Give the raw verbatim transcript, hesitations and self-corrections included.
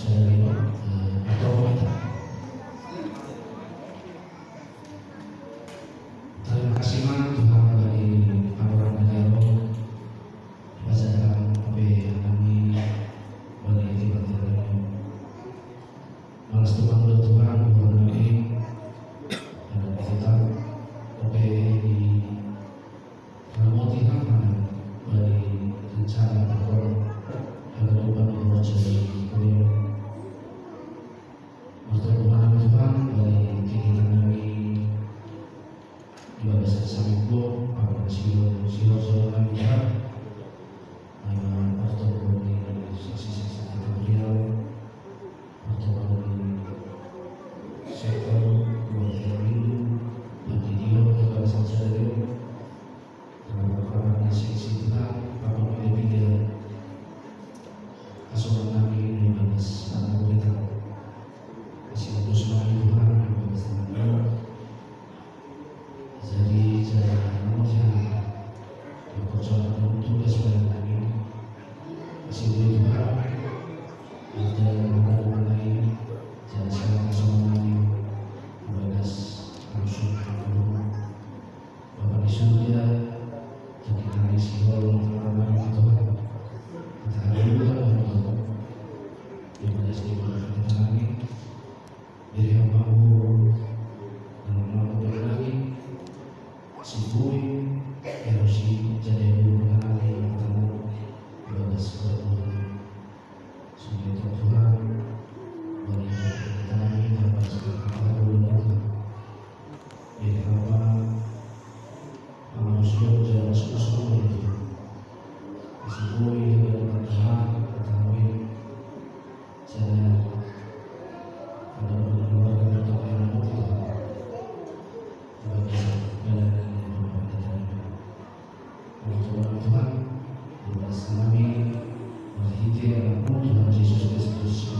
Saudara, eh, atau kita. Tarima kasih man Tuhan bani anugerah-Nya. Pasangan P P H kami bani tiba-tiba. Malas Tuhan, Tuhan, Tuhan kami. Dan kita P P H di Ramoti hak mana bani rencana takon haladukan di Borja dari Kuliah. Bertemu Tuhan bani kegiatan kami ibadah sami ko, apa siro siro siro kami Tuhan. Bertemu bani saksi-saksi kita beliau. Bertemu bani sektor dua tiga minggu dan di Dio ibadah saja dari Karena Bapak seksi Tuhan, Bapak pilih-pilih asuhan kami di batas anak kita. Kasih terus kami Tuhan, di batas anak kita. Jadi, saya namun saya berpercaya untuk tugas pelayanan ini. Kasih beri Tuhan, ada ada mengenai jangan salah sama kami, batas langsung Bapak di surga, jadi kami sihol mengalami Tuhan. Kita haleluya Tuhan. Di mana sih kita lagi? Jadi hamba-Mu dalam waktu lagi, si Bui, ya si jadi dulu lagi, ketemu, batas bertemu. Sehingga Tuhan, bagi kita ini dapat sekarang dulu Tuhan. Jadi apa? Manusia jangan suka-suka itu. Semua yang ada Tuhan, ketahui. Saya ada keluarga Tuhan yang mau Tuhan. Bagi pelayanan yang berbahagia. Tuhan, Tuhan, Tuhan, kami, Tuhan, Tuhan Yesus Kristus,